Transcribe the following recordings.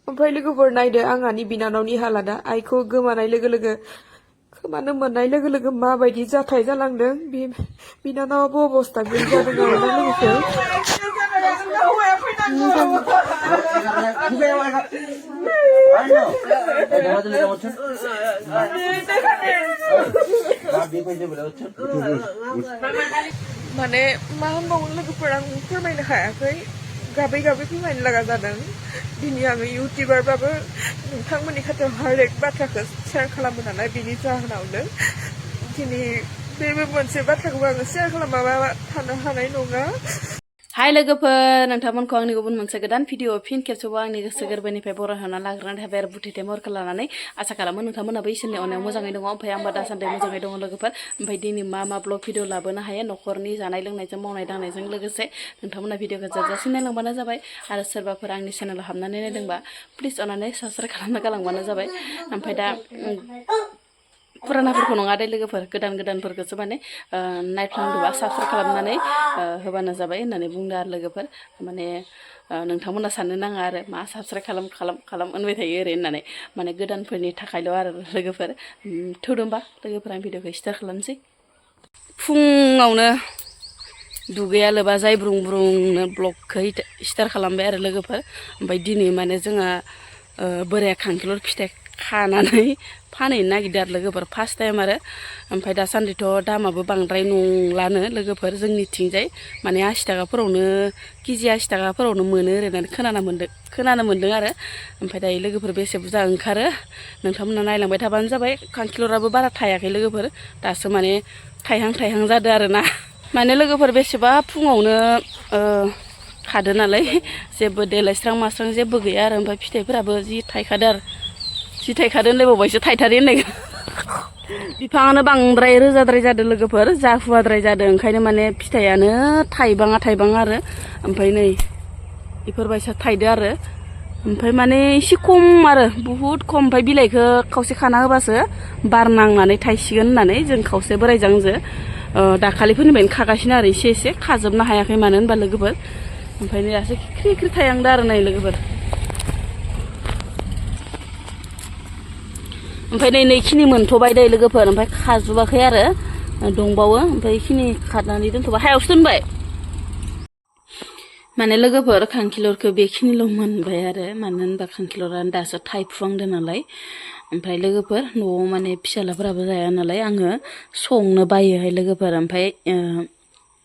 ओमफ्राय लोगोफोर नायदो आंहानि बिनानावनि हालादा आइखौ गोमानाय लोगो लोगो खोमानो मोननाय लोगो लोगो माबायदि जाथाय जालांदों बे बिनानावाबो अबस्था गैयै जादों आरोना लोगोफोर माने मा होनबावो लोगोफोर आं फोरमायनो हायाखै गाबै गाबै फोरमायनो लागा जादों दिनै आङो इउटिउबारबाबो नोंथांमोननि खाथियाव हरेक बाथ्राखौ शेयार खालामो नालाय बिनि जाहोनावनो दिनै बेबो मोनसे बाथ्राखौ आङो शेयार खालामाबा थानो हानाय नङा हाय लोगोफोर नोंथांमोनखौ आंनि गुबुन मोनसे गोदान भिडिअ फिन खेबसेबाव आंनि गोसो गोरबोनिफ्राय बरायहरना लाग्रोनानै थाबाय आरो बुथेथे महरखौ लानानै आसा खालामो नोंथांमोनाबो इसोरनि अननायाव मोजाङै दङ ओमफ्राय आंबो दासान्दि मोजाङै दङ लोगोफोर ओमफ्राय दिनै मा ब्लग भिडिअ लाबोनो हायो न'खरनि जानाय लोंनायजों मावनाय दांनायजों लोगोसे नोंथांमोना भिडिअखौ जोबजासिम नायलांबानो जाबाय आरो सोरबाफोर आंनि चेनेलाव हाबनानै नायदोंबा प्लिज अननानै साबस्क्राइब खालामना गालांबानो जाबाय ओमफ्राय दा फुरानाफोरखौ नङा दे लोगोफोर गोदानफोरखौसो माने नायफ्लांदोंबा साबस्क्राइब खालामनानै होबानो जाबाय होननानै बुंदों आरो लोगोफोर माने नोंथांमोना साननो नाङा आरो मा साबस्क्राइब खालाम होनबाय थायो ओरै होननानै माने गोदानफोरनि थाखायल' आरो लोगोफोर थौदोंबा लोगोफोर आं भिडिअखौ स्टार्ट खालामनोसै फुङावनो दुगैया लोबा जाय ब्रुं ब्रुंनो ब्लगखौ स्टार्ट खालामबाय आरो लोगोफोर ओमफ्राय दिनै माने जोंहा बोराया खांखिलर फिथाइ खानानै फानहैनो नागिरदों आरो लोगोफोर फार्स्ट टाइम आरो ओमफ्राय दासान्दिथ' दामाबो बांद्राय नंलानो लोगोफोर जोंनिथिंजाय माने 80 थाखाफोरावनो केजि 80 थाखाफोरावनो मोनो ओरैनानै खोनानो मोन्दों आरो ओमफ्राय दायो लोगोफोर बेसे बुरजा ओंखारो नोंथांमोना नायलांबाय थाबानो जाबाय खांखिलराबो बारा थायाखै लोगोफोर दासो माने थायहां जादों आरोना माने लोगोफोर बेसेबा फुङावनो खादो नालाय जेबो देलायस्रां मास्रां जेबो गैया आरो ओमफ्राय फिथाइफोराबो जि थायखादो होनलायबावबायसो थायथारि होननाय बिफाङानो बांद्राय रोजाद्राय जादों लोगोफोर जाफुवाद्राय जादों ओंखायनो माने फिथाइयानो थाइबाङा आरो ओमफ्राय नै बेफोरबायसा थायदो आरो ओमफ्राय माने एसे खम आरो बुहुद खम ओमफ्राय बिलाइखौ खावसे खाना होबासो बार नांनानै थायसिगोन होननानै जों खावसे बोरायजों आंजो दाखालिफोरनिफ्रायनो खागासिनो आरो एसे खाजोबनो हायाखै मानो होनबा लोगोफोर ओमफ्राय नै दासो ख्रि थायहांदो आरो नै लोगोफोर ओमफ्राय नै खिनि मोनथ'बाय दै लोगोफोर ओमफ्राय खाजोबाखै आरो दंबावो ओमफ्राय इखिनि खानानै दोनथ'बाय हायावसो दोनबाय माने लोगोफोर खांखिलरखौ बेखिनिल' मोनबाय आरो मानो होनबा खांखिलरानो दासो थायफुहांदों नालाय ओमफ्राय लोगोफोर न'आव माने फिसालाफोराबो जाया नालाय आङो संनो बायोहाय लोगोफोर ओमफ्राय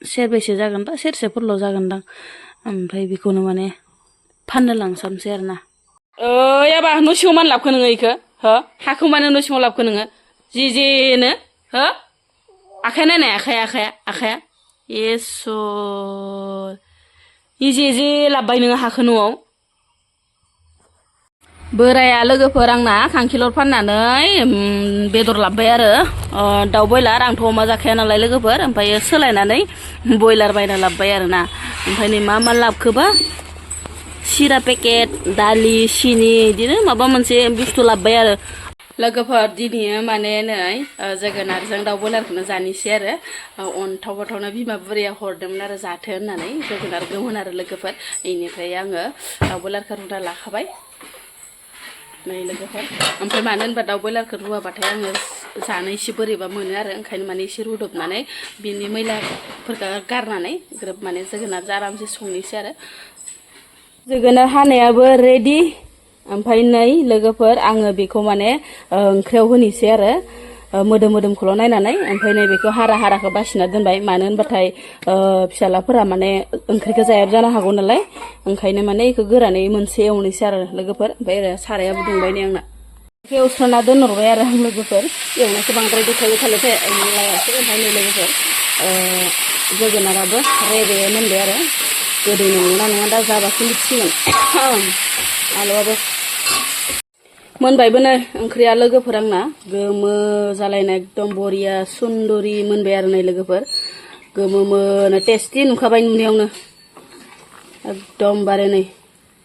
सेरबेसे जागोनबा सेरसेफोरल' जागोनदां ओमफ्राय बेखौनो माने फाननो लांसाबनोसै आरोना याबा न' सिङाव मानो लाबखो नोङो इखो हो हाखौ मानो न' सिङाव लाबखो नोङो जेनो हो आखाया नायनाय आखाया इसर जे लाबबाय नोङो हाखौ न'आव बोराया लोगोफोर आंना खांखिलर फाननानै बेदर लाबबाय आरो दाउ बयलार आंथ' अमा जाखाया नालाय लोगोफोर ओमफ्राय सोलायनानै बयलार बायना लाबबाय आरोना ओमफ्राय नै मा लाबखोबा सिरा पेकेट दालि सिनि बिदिनो माबा मोनसे बुस्थु लाबबाय आरो लोगोफोर दिनै माने नै जोगोनारजों दाउ बयलारखौनो जानोसै आरो अन्थाव बिमा बुरैया हरदोंमोन आरो जाथो होननानै जोगोनार गोमोन आरो लोगोफोर बेनिफ्राय आङो दाउ बयलारखौ रुना लाखाबाय नै लोगोफोर ओमफ्राय मानो होनबा दाउ बयलारखौ रुवाबाथाय आङो जानो एसे बोरैबा मोनो आरो ओंखायनो माने एसे रुदबनानै बिनि मैलाफोरखौ गारनानै ग्रोब माने जोगोनारजों आरामसे संनोसै आरो जोगोनार हानायाबो रेडि ओमफ्राय नै लोगोफोर आङो बेखौ माने ओंख्रियाव होनोसै आरो मोदोमखौल' नायनानै ओमफ्राय नै बेखौ हाराखौ बासिना दोनबाय मानो होनबाथाय फिसालाफोरा माने ओंख्रिखौ जायाबो जानो हागौ नालाय ओंखायनो माने बेखौ गोरानै मोनसे एवनोसै आरो लोगोफोर ओमफ्राय सारायाबो दुंबाय नै आंना बेखौ एवस्राना दोनहरबाय आरो आं लोगोफोर एवनायखौ बांद्राय गोथाव लायासै ओमफ्राय नै लोगोफोर जोगोनाराबो रेबे मोनबाय आरो गोदौनो नङा दा जाबासो मिथिसिगोन आलुआबो मोनबायबो नै ओंख्रिया लोगोफोर आंना गोमो जालायनाय एकदम बरिया सुन्दरि मोनबाय आरो नै लोगोफोर गोमोनो टेस्टि नुखाबाय नुनायावनो एकदमबारे नै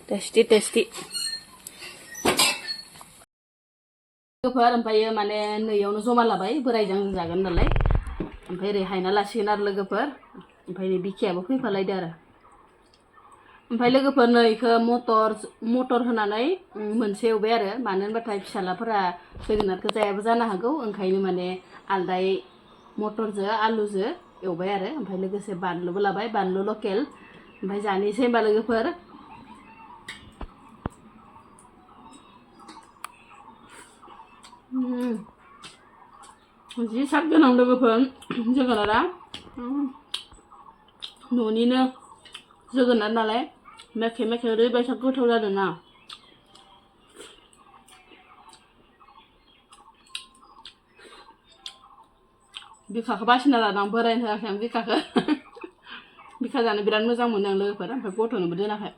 टेस्टि टेस्टि लोगोफोर ओमफ्राय माने नैयावनो जमा लाबाय बोरायजों जागोन नालाय ओमफ्राय ओरै हायना लासिगोन आरो लोगोफोर ओमफ्राय नै बिखायाबो फैफालायदो आरो ओमफ्राय लोगोफोर नै इखो मटर होनानै मोनसे एवबाय आरो मानो होनबाथाय फिसालाफोरा जोगोनारखौ जायाबो जानो हागौ ओंखायनो माने आलदायै मटरजों आलुजों एवबाय आरो ओमफ्राय लोगोसे बानलुबो लाबाय बानलु लकेल ओमफ्राय जानोसै होनबा लोगोफोर जि साद गोनां लोगोफोर जोगोनारा न'निनो जोगोनार नालाय मेखे मेखे ओरैबायसा गोथाव जादों ना बिखाखौ बासिना लादों आं बोरायनो होआखै आं बिखाखौ बिखा जानो बिराद मोजां मोनो आं लोगोफोर ओमफ्राय गथ'नोबो दोनाखै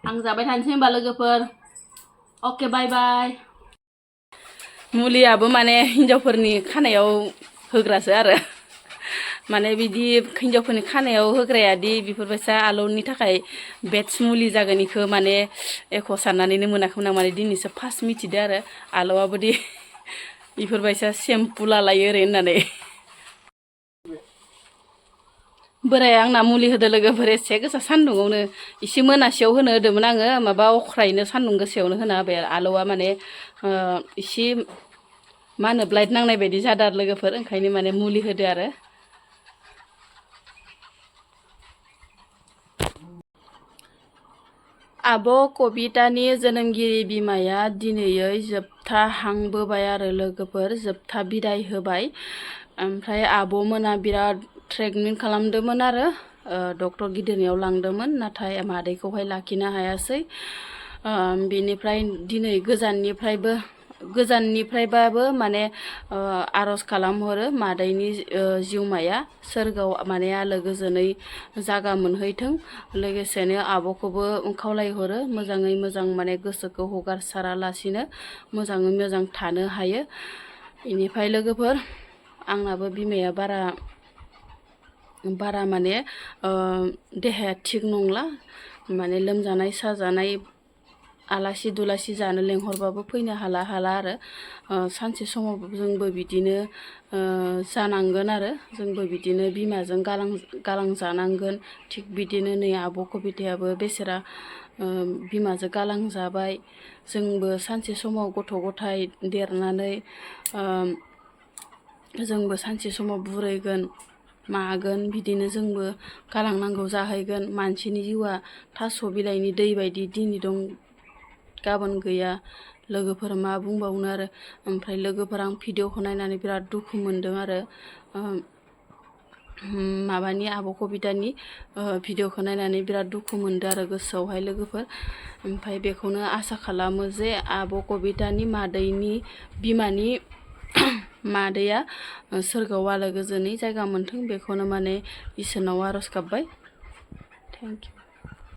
आं जाबाय थानोसै होनबा लोगोफोर अके बाय बाय मुलियाबो माने हिन्जावफोरनि खानायाव होग्रासो आरो माने बिदि हिन्जावफोरनि खानायाव होग्रायादि बेफोरबायसा आलौनि थाखाय बेट्स मुलि जागोन इखो माने एख' साननानैनो मोनाखैमोन आं माने दिनैसो फार्स्ट मिथिदो आरो आलौआबोदि बेफोरबायसा सेम्पु लालायो ओरै होननानै बोराया आंना मुलि होदो लोगोफोर एसे गोसा सान्दुङावनो एसे मोनासेयाव होनो होदोंमोन आङो माबा अख्रायैनो सान्दुं गोसायावनो होना होबाय आलौआ माने एसे मा होनो ब्लाइट नांनाय बायदि जादों आरो लोगोफोर ओंखायनो माने मुलि होदो आरो आब' कबितानि जोनोमगिरि बिमाया दिनैयै जोबथा हां बोबाय आरो लोगोफोर जोबथा बिदाय होबाय ओमफ्राय आब'मोना बिराद ट्रिटमेन्ट खालामदोंमोन आरो डक्टर गिदिरनियाव लांदोंमोन नाथाय मादैखौहाय लाखिनो हायासै बिनिफ्राय दिनै गोजाननिफ्रायबाबो माने आर'ज खालामहरो मादैनि जिउमाया सोरगोआव माने आलो गोजोनै जागा मोनहैथों लोगोसेनो आब'खौबो खावलायहरो मोजाङै मोजां माने गोसोखौ हगारसारालासिनो मोजाङै मोजां थानो हायो बेनिफ्राय लोगोफोर आंनाबो बिमाया बारा माने देहाया थिग नंला माने लोमजानाय साजानाय आलासि दुलासि जानो लेंहरबाबो फैनो हाला आरो सानसे समाव जोंबो बिदिनो जानांगोन आरो जोंबो बिदिनो बिमाजों गालांजानांगोन थिग बिदिनो नै आब' कबितायाबो बेसेरा बिमाजों गालांजाबाय जोंबो सानसे समाव गथ' गथाय देरनानै जोंबो सानसे समाव बुरैगोन मागोन बिदिनो जोंबो गालांनांगौ जाहैगोन मानसिनि जिउआ थास' बिलाइनि दै बायदि दिनै दं गाबोन गैया लोगोफोर मा बुंबावनो आरो ओमफ्राय लोगोफोर आं भिडिअखौ नायनानै बिराद दुखु मोनदों आरो माबानि आब' कबितानि भिडिअखौ नायनानै बिराद दुखु मोनदों आरो गोसोआवहाय लोगोफोर ओमफ्राय बेखौनो आसा खालामो जे आब' कबितानि बिमानि मादैया सोरगोआव आलो गोजोनै जायगा मोनथों बेखौनो माने इसोरनाव आर'ज गाबबाय थेंक इउ